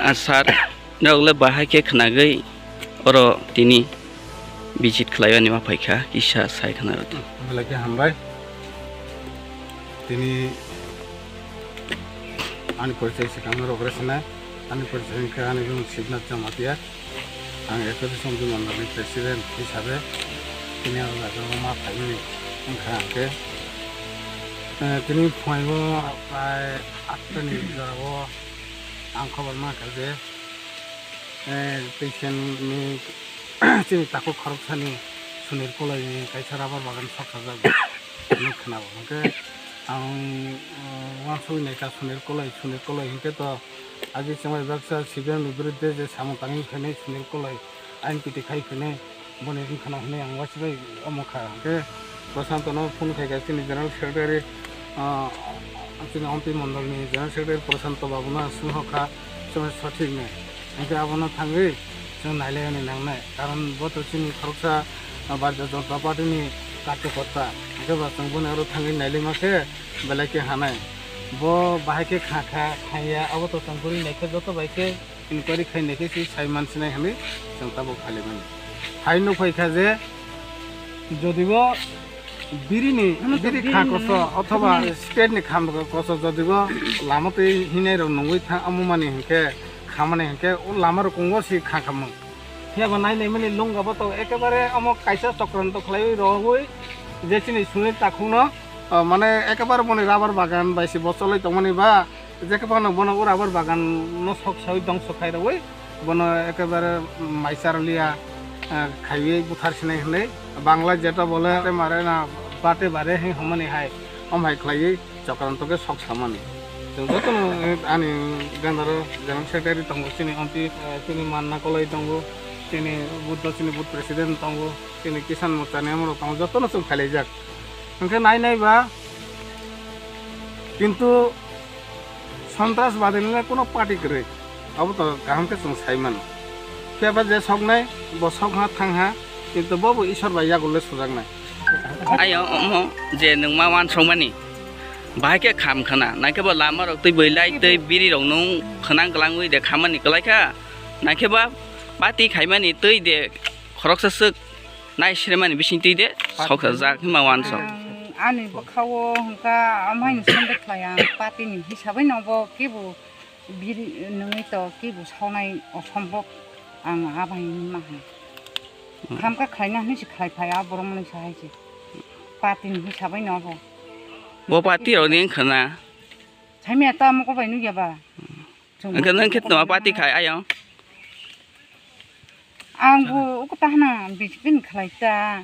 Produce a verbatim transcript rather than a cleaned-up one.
Ah, sir, norok le bahai khe khnagwi oro tini visit khlaiwani ma phaikha, kisa sai khna rwdi. Belai khe hambai. Tini ani porichai swkang norok rw sinai. Ani porichai wngkha ani mung Sibnath Jamatia. Ang Ekatri Somti Mondolni president hisabe tini ang jaga o ma phaimani wngkha hwnkhe, eh, tini phunaio prai atta ni jora o ang khobor mankha je, eh, tei sen ni chini takhuk khoroksani Sunil Kolai ni kaisa rubber bagan soksajak hinwi khwnao. Hwnkhe ang, eh, uansugwi naikha Sunil Kolai, Sunil Kolai hinkhe to agi chwngbai baksa C P M ni birudde je samung tangwi phainai Sunil Kolai, ain piti khai phainai, boni wngkhano hinwi ang uansugwi omo kha. Hwnkhe Prashanto no phone khaikha, chini general secretary, ah, chini Ompi Mondol ni general secretary Prashanto babu no swngkha, chwng sothik nai. Hwnkhe abono thangwi chwng nailaini nangnai, karon bo to chini khoroksa, ah, Bharatiya Janata Party ni karyakarta. Hwnkhe ba chwng bono aro thangwi nailaima khe belai khe hanai. Bo bahai khe kha kha, khaiya, abo to chwng guri naikhe joto bai khe inquiry khainai khe se sai mansinai hinwi chwng tabuk phailaimani. Hai nuk phaikha je jodibo birini, biri kha koso othoba state ni kham koso jodibo lama twi hinai rok nungwi thang amumani hinkhe khamani hinkhe o lama rok kungo si kha khamung. Phiya bo nai naimani lungga bo to ekebare omo kaisa chokranto khlaiwi rohoi je chini Sunil takhukno, ah, mane ekebare boni rubber bagan bai se bocholoi tongmani ba, jekhe phano bono o rubber bagan no sok sawi dongso khai rwui bono ekebare maisar liya, ah, khaiwi buthar sinai hinwi Bangla jeta bole te mare na bate bare hing homani hai om hai khlaiwi chokranto khe sok samani. Chwng jotono, eh, ani gandaro general secretary tongo, chini ompi, eh, chini manna koloi tongo, chini booth o chini booth president tongo, chini Kisan Morcha ni amorok tongo, jotono chwng khailaijak. Hwnkhe nai nai ba kintu Sontrasbadi ni le kuno party kwrwi, abo to kaham khe chwng sai mano. Phiya ba je soknai, bo sok ha thang ha, kintu bo bo Isor bai yago le sujaknai. Ayo omo je nwng ma uansukmani, bahai khe kham khna, naikhe bo lama rok twi bwilai twi biri rok nwng khwnang kwlangwi de khamani kwlai kha, naikhe ba party khaimani twi de khoroksa swk nai sremani bising twi de sok jak hima uansuk. Ang ani bwkha-o hwnkha amhaino sende khlai ang, party ni hisabwi no bo kebo biri nungwi to kebo sawnai osombob ang abai ma hai. Khamkha khlaina hinwi se khlai phai a borok mwnwi sa hai se. Party ni hisabwi no bo. Bo party rok ni wngkha na? Saimya ta moko bai nukya ba? Hwnkhe nwng khe tongma party khai ayang? Ang bo uko tahna B J P ni khlai ta.